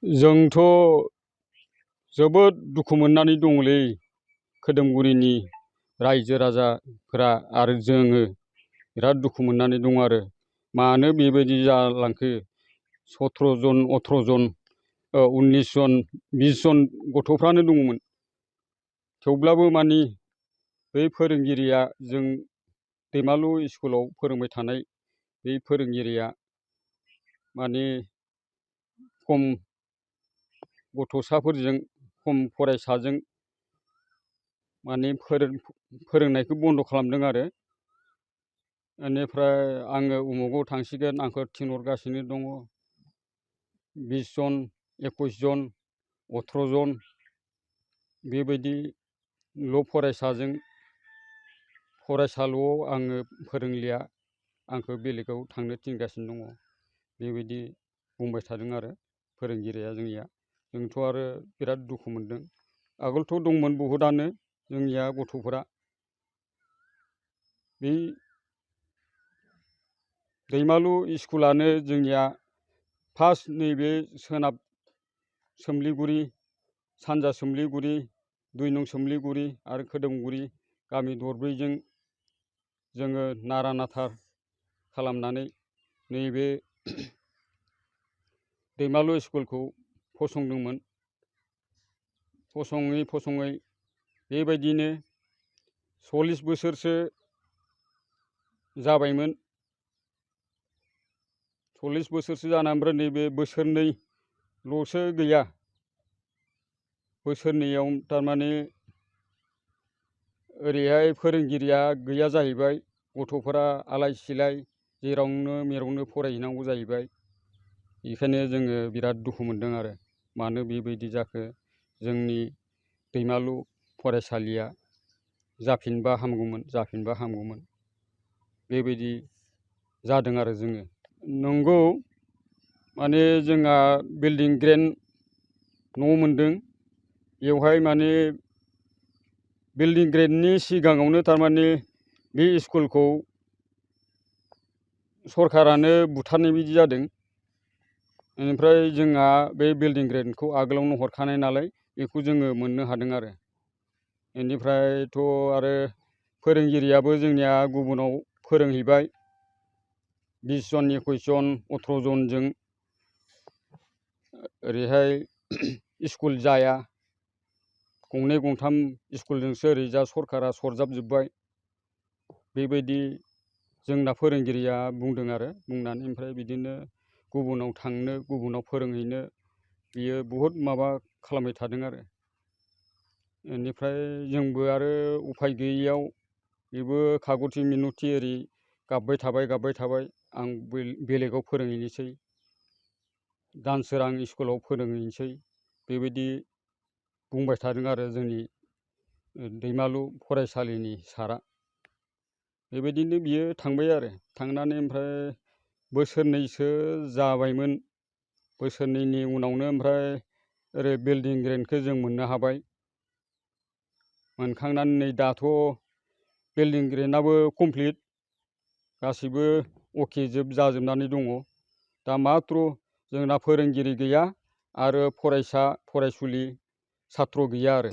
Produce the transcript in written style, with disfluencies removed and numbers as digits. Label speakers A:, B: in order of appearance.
A: जोंथ' जोबोद दुखु मोननानै दङलै खोदोमगुरिनि रायजो राजाफोरा आरो जोङो बिराद दुखु मोननानै दं आरो मानो बेबायदि जालांखो 17 जन 18 जन 19 जन 20 जन गथ'फ्रानो दङमोन थेवब्लाबो मानि बै फोरोंगिरिया जों दैमालु स्कुलाव फोरोंबाय थानाय बै फोरोंगिरिया माने खम गथ'साफोरजों खम फरायसाजों माने फोरोंनायखौ बन्द' खालामदों आरो बेनिफ्राय आङो उमुगाव थांसिगोन आंखौ थिनहरगासिनो दङ 20 जन 21 जन 18 जन बेबायदिल' फरायसाल'आव आङो फोरोंलिया आंखौ बेलेगाव थांनो थिनगासिनो दङ बेबायदि बुंबाय थादों आरो फोरोंगिरिया जोंनिया जोंथ' आरो बिराद दुखु मोनदों आगोलथ' दंमोन बहुतआनो जोंनिया गथ'फोरा बे दैमालु स्कुलानो जोंनिया फार्स्ट नैबे सोनाब सोमलिगुरि सानजा सोमलिगुरि 2 नं सोमलिगुरि आरो खोदोमगुरि गामि दरब्रैजों जोङो नारा नाथा खालामनानै नैबे दैमालु स्कुलखौ फसंदोंमोन फसङै बेबायदिनो 40 बोसोरसो जाबायमोन 40 बोसोरसो जाना ओमफ्राय नैबे बोसोरनैल'सो गैया बोसोरनैयाव थारमाने ओरैहाय फोरोंगिरिया गैया जाहैबाय गथ'फोरा आलाय सिलाय जेरावनो मेरावनो फरायहैनांगौ जाहैबाय बेखायनो जोङो बिराद दुखु मोनदों आरो मानो बेबायदि जाखो जोंनि दैमालु फरायसालिया जाफिनबा हामगौमोन बेबायदि जादों आरो जोङो नंगौ माने जोंहा बिल्डिं ग्रेन्ड न' मोनदों बेवहाय माने बिल्डिं ग्रेन्डनि सिगाङावनो थारमाने बे स्कुलखौ सरकारानो बुथारनाय बायदि जादों बेनिफ्राय जोंहा बे बिल्डिं ग्रेन्डखौ आगोलावनो हरखानाय नालाय बेखौ जोङो मोननो हादों आरो बेनिफ्रायथ' आरो फोरोंगिरियाबो जोंनिया गुबुनाव फोरोंहैबाय 20 जन 21 जन 18 जनजों ओरैहाय स्कुल जाया गंनै गंथाम स्कुलजोंसो ओरैजा सरकारा सरजाबजोब्बाय बेबायदि जोंना फोरोंगिरिया बुंदों आरो बुंनानै ओमफ्राय बिदिनो गुबुनाव थांनो गुबुनाव फोरोंहैनो बियो बहुद माबा खालामबाय थादों आरो बेनिफ्राय जोंबो आरो उफाय गैयैयाव बेबो कागजि मिनथि ओरै गाबबाय थाबाय आं बेलेगाव फोरोंहैनोसै दानसोरां स्कुलाव फोरोंहैनोसै बेबायदि बुंबाय थादों आरो जोंनि दैमालु फरायसालिनि सारा बेबायदिनो बियो थांबाय आरो थांनानै ओमफ्राय बोसोरनैसो जाबायमोन बोसोरनैनि उनावनो ओमफ्राय ओरै बिल्डिं ग्रेन्डखौ जों मोननो हाबाय मोनखांनानै नै दाथ' बिल्डिं ग्रेन्डआबो कमप्लिट गासिबो अके जाजोबनानै दङ दा माथ्र जोंना फोरोंगिरि गैया आरो फरायसा फरायसुलि साथ्र गैया आरो